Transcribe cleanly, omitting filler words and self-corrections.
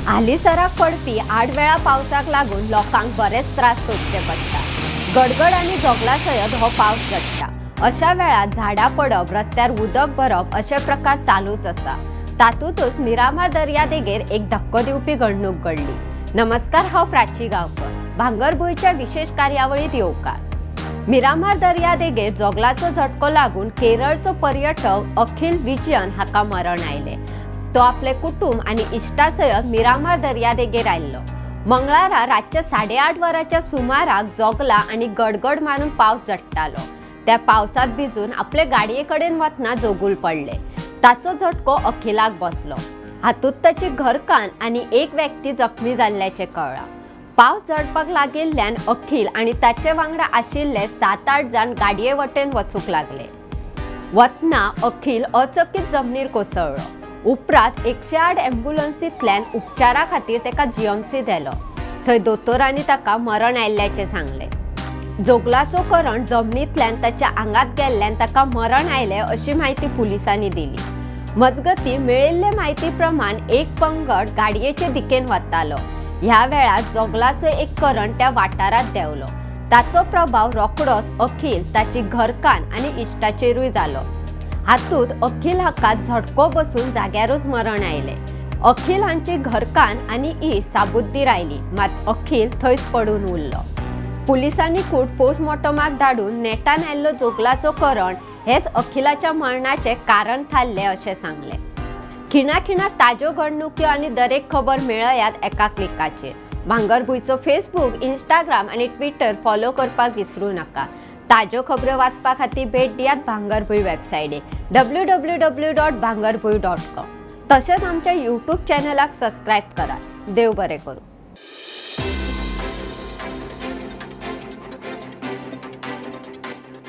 हालींसराक पडपी आडवेळा पावसाक लागून लोकांक बरेच त्रास सोंसचे पडटा. गडगड आनी जोगला सयत हो पावस झडटा. अशा वेळार झाडां पडप, रस्त्यार उदक भरप अशे प्रकार चालूच आसा. तातूंतच मिरामार दर्यादेगेर एक धक्को दिवपी घडणूक घडली. नमस्कार, हांव प्राची गांवकर. भांगरभूंयच्या विशेश कार्यावळीत येवकार. मिरामार दर्यादेगेर जोगलाचो झटको लागून केरळचो पर्यटक अखिल विजयन हाका मरण आयलें. तो आपले कुटुंब आनी इश्टा सयत मिरामार दर्यादेगेर आयल्लो. मंगळारा रातच्या 8:30 वरांच्या सुमाराक जोगला आनी गडगड मारून पावस झडटालो. त्या पावसात भिजून आपले गाडये कडेन वतना जोगूल पडले. ताचो झटको अखिलाक बसलो. हातूंत ताची घरकान्न आनी एक व्यक्ती जखमी जाल्ल्याचें कळ्ळां. पावस झडपाक लागिल्ल्यान अखिल आनी ताचे वांगडा आशिल्ले 7-8 जाण गाडये वटेन वचूंक लागले. वतना अखिल अचकीत जमनीर कोसळ्ळो. उपरांत 108 एम्ब्युलन्सींतल्यान उपचारा खातीर ताका जीएमसींत व्हेलो. थंय दोतोरांनी ताका मरण आयिल्ल्याचें सांगलें. जोगलाचो करंट जमनींतल्यान ताच्या आंगात गेल्ल्यान ताका मरण आयलें अशी म्हायती पुलिसांनी दिली. मजगतीं, मेळिल्ले म्हायती प्रमाण एक पंगड गाडयेचे दिकेन वतालो. ह्या वेळार जोगलाचो एक करंट त्या वाठारांत देंवलो. ताचो प्रभाव रोखडोच अखिल, ताची घरकान्न आनी इश्टाचेरूय जालो. हातूंत अखिल हाका झटको बसून जाग्यारूच मरण आयलें. अखिल हांची घरकान्न आनी इश्ट साबुद्दीर आयली, मात अखिल थंयच पडून उरलो. पुलिसांनी कूड पोस्टमॉर्टमाक धाडून नेटान आयिल्लो जोगलाचो करंट हेच अखिलाच्या मरणाचें कारण थारलें अशें सांगलें. खिणा खिणाक ताज्यो घडणुक्यो आनी दरेक खबर मेळयात एका क्लिकाचेर. भांगरभूंयचो फेसबूक, इंस्टाग्राम आनी ट्विटर फॉलो करपाक विसरूं नाका. ताज्यो खबऱ्यो वाचपा खातीर भेट दियात भांगरभूंय वेबसायटीक www.bhangarbhuin.com. तशेंच आमच्या यूट्यूब चॅनलाक सबस्क्रायब करात. देव बरें करूं.